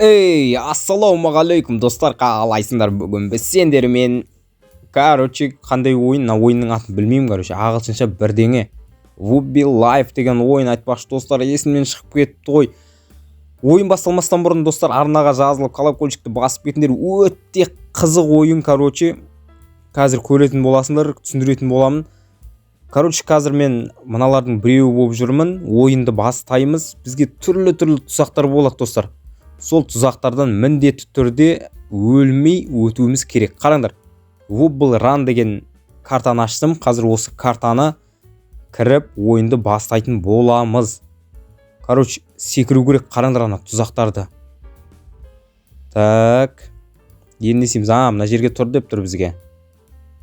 Эй, ассалаумағалейкум, достар, қалайсыңдар? Бүгін біз сендермен, короче, қандай ойын? Мына ойынның атын білмеймін, короче, ағылшынша бірдеңе. Wobbly Life деген ойын айтпақшы, достар, есімнен шығып кетті ғой. Ойын басталмастан бұрын, достар, арнаға жазылып, колокольчикті басып кетіңдер. Өте қызық ойын, короче. Қазір көретін боласыңдар, түсіндіретін боламын. Короче, қазір мен мыналардың біреуі болып жүрмін. Ойынды бастаймыз. Бізге түрлі-түрлі тұзақтар болады, достар. Сол тұзақтардан міндетті түрде өлмей өтуіміз керек. Қараңдар, Wobble Run деген картаны аштым. Қазір осы картаны кіріп, ойынды бастайтын боламыз. Короче, секіру керек, қараңдар ана тұзақтарды. Так, енді не істейміз? А, мына жерге тұр деп тұр бізге.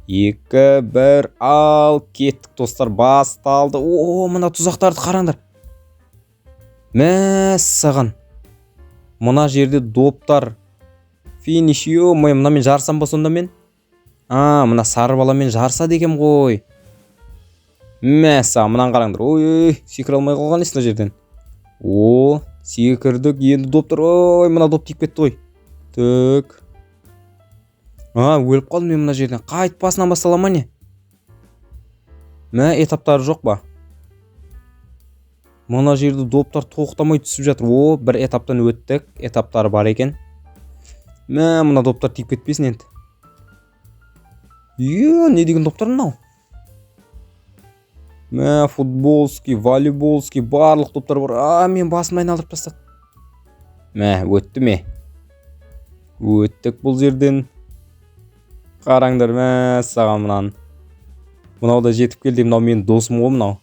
Екі, бір, ал кеттік, достар, басталды. О, мына тұзақтарды қараңдар. Мәссаған, мына жерде доптар. Финиш. Ё, мынамен жарысам ба сонда мен? А, мына сары баламен жарысады екенмін ғой. Мәссаған, мынаны қараңдар. Ой, ой, секіре алмай қалған несі мына жерден? О, секірдік. Енді доптар. Ой, мына доп тиіп кетті ғой. Так, а, өліп қалдым мен мына жерден. Қайтып басынан бастала ма, не? Мә, этаптары жоқ па? Мына жерде доптар тоқтамай түсіп жатыр. О, бір этаптан өттік. Этаптары бар екен. Мә, мына доптар тиіп кетпесін енді. Е, не деген доптар мынау? Мә, футболский, волейболский, барлық доптар бар. А, мен басымды айналдырып тастады. Мә, өтті ме? Өттік бұл жерден. Қараңдар, мәссаған, мынаны. Мынау да жетіп келді. Мынау менің досым ғой мынау.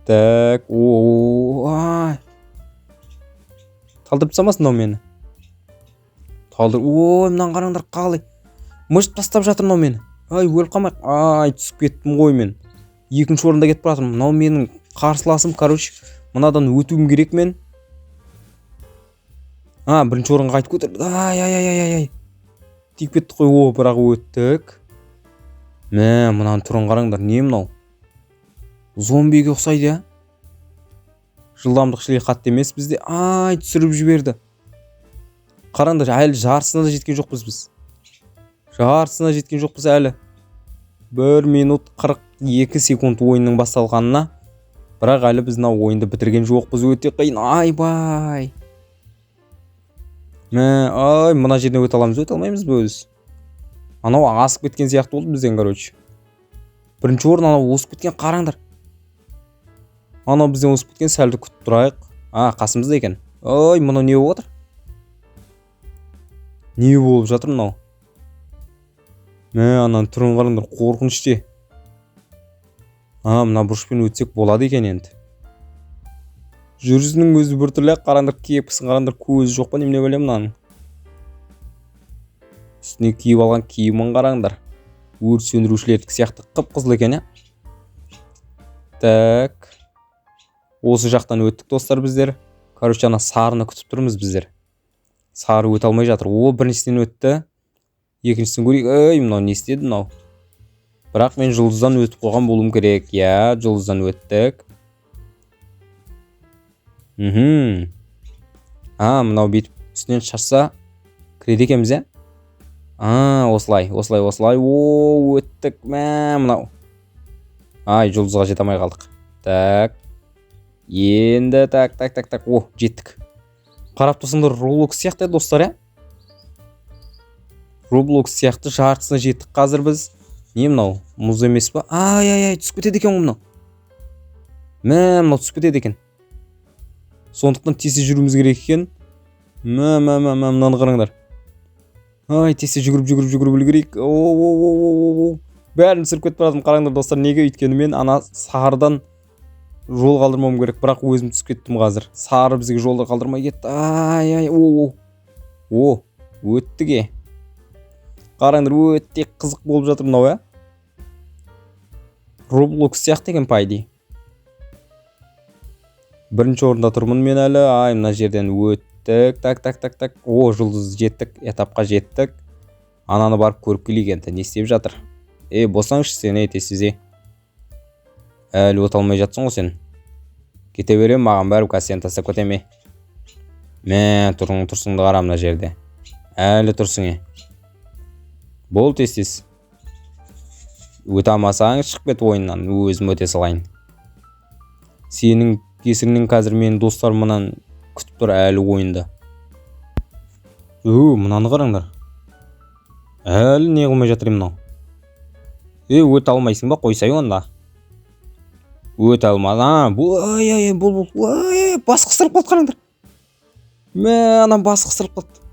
Так, о, ай, талдырып тастамасын мынау мені. Талдыр. Ой, мынаны қараңдар, қалай мыжып тастап жатыр мынау мені. Ай, өліп қалмайық. Ай, түсіп кеттім ғой мен. Екінші орында кетіп бара жатырмын. Мынау менің қарсыласым. Короче, мынадан өтуім керек мен. А, бірінші орынға қайтып көтерілді. Ай, ай, ай, ай, ай, тиіп кеттік қой. О, бірақ өттік. Мә, мынаның түрін қараңдар. Не мынау? Зомбиге ұқсайды, иә. Жылдамдық шлей қатты емес бізде. Ай, түсіріп жіберді. Қараңдар, әлі жартысына да жеткен жоқпыз біз. Жартысына жеткен жоқпыз әлі. 1 минут 42 секунд ойынның басталғанына, бірақ әлі біз мына ойынды бітірген жоқпыз. Өте қиын. Айбай, мә. Ай, мына жерден өте аламыз, өте алмаймыз ба өзі? Анау асып кеткен сияқты болды бізден. Короче, бірінші орын анау озып кеткен. Қараңдар, анау бізден озып кеткен. Сәл күтіп тұрайық. А, қасымызда екен. Ой, мынау не болып жатыр? Не болып жатыр мынау? Мә, ананың түрін қараңдар, қорқынышты. А, мына бұрышпен өтсек болады екен енді. Жүрісінің өзі біртүрлі. Қараңдар, кепкісін қараңдар. Көзі жоқ па, немене бәле мынаның? Үстіне киіп алған киімін қараңдар, өрт сөндірушілердікі сияқты қып қызыл екен, иә. Так, осы жақтан өттік, достар, біздер. Короче, ана сарыны күтіп тұрмыз біздер. Сары өте алмай жатыр. О, біріншісінен өтті. Екіншісін көрейік. Ей, мынау не істеді мынау? Бірақ мен жұлдыздан өтіп қойған болуым керек, иә. Жұлдыздан өттік. А, мынау бүйтіп үстінен шашса, кіреді екенбіз, иә. А, осылай, осылай, осылай. О, өттік. Мә, мынау. Ай, жұлдызға жете алмай қалдық. Так, енді, так, так, так, так. О, жеттік. Қарап тұрсаңдар, Роблокс сияқты, достар, иә, Роблокс сияқты. Жартысына жеттік қазір біз. Не мынау, мұз емес па? Ай, ай, ай, түсіп кетеді екен ғой мынау. Мә, мынау түсіп кетеді екен, сондықтан тез жүруіміз керек екен. Мә, мә, мә, мә, мынаны қараңдар. Ай, тез жүгіріп, жүгіріп, жүгіріп үлгерейік. О, о, о, о, о, бәрін түсіріп кетіп бара жатырмын. Қараңдар, достар. Неге? Өйткені мен ана сарыдан жол қалдырмауым керек, бірақ өзім түсіп кеттім қазір. Сары бізге жолды қалдырмай кетті. Ай, ай, о, о, о, өттік, е. Қараңдар, өте қызық болып жатыр мынау, иә. Роблокс сияқты екен, по идее. Бірінші орында тұрмын мен әлі. Ай, мына жерден өттік. Так, так, так, так. О, жұлдыз, жеттік, этапқа жеттік. Ананы барып көріп келейік енді, не істеп жатыр. Ей, босаңшы сен, ей, тез, ей. Әлі өте алмай жатсың ғой сен. Кете беремін, маған бәрібір, қазір сені тастап кетемін, ей. Мә, тұрың тұрсыңды қара мына жерде. Әлі тұрсың е. Бол, тез тез. Өте алмасаң, шығып кет ойыннан, өзім өте салайын. Сенің кесіріңнен қазір менің достарым мынан күтіп тұр әлі ойында. Өу, мынаны қараңдар. Әлі не қылмай жатыр мынау? Е, өте алмайсың ба, қойсай онда. Өте алмады. А, бұл, ай, ай, бол, бол. Ай, бас қыстырып қалды, қараңдар. Мә, анам басы қыстырып қалды.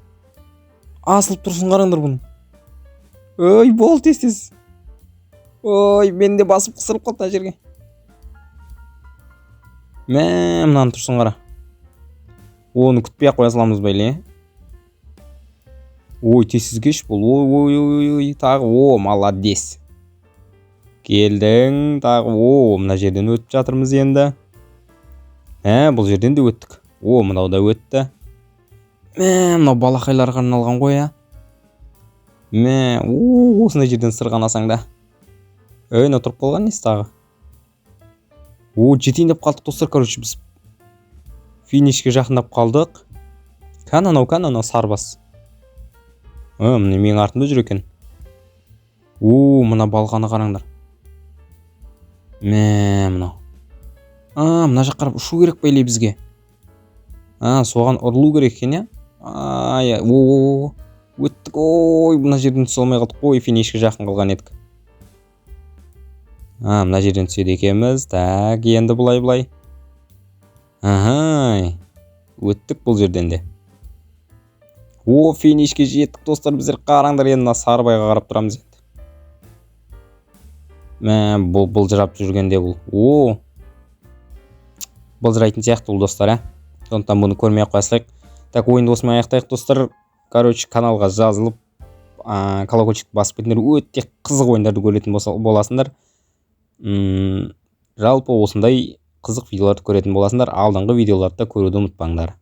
Асылып тұрсын, қараңдар бұны. Ой, бол, тез тез. Ой, мен де басып қысырып қалды мына жерге. Мә, мынаны тұрсын қара. Оны күтпей ақ қоя саламыз ба или? Ой, тез кеш бол. Ой, ой, ой, ой, тағы, о, молодец. Келдің, тағы, о, мына жерден өтіп жатырмыз енді. Ә, бұл жерден де өттік. О, мынау да өтті. Мә, мынау балақайларға арналған ғой, а. Мә, о, осындай жерден сырғанасаң да. Ей, мынау тұрып қалған несі тағы? О, жетейін деп қалдық, достар, короче, біз финишке жақындап қалдық. Кән анау, кән анау сарбас. Ә, міне, менің артымда жүр екен. О, мына балғаны қараңдар. Мә, мынау. А, мына жаққа қарап ұшу керек па или бізге? А, соған ұрылу керек екен, иә? Ай, о, өттік, ой, мына жерден түсе алмай қалдық. Ой, финишке жақын қалған едік. А, мына жерден түседі екенбіз. Так, енді былай былай. Аха, өттік бұл жерден де. О, финишке жеттік, достар, біздер, қараңдар, енді мына сарыбайға қарап тұрамыз енді. Мә, бұл былжырап жүргенде бұл. О, былжырайтын сияқты бұл, достар, ә. Сондықтан бұны көрмей ақ қоя салайық. Так, ойынды осымен аяқтайық, достар. Короче, каналға жазылып, колокольчикті басып кетіңдер. Өте қызық ойындарды көретін боласыңдар. Жалпы осындай қызық видеоларды көретін боласыңдар. Алдыңғы видеоларды да көруді ұмытпаңдар.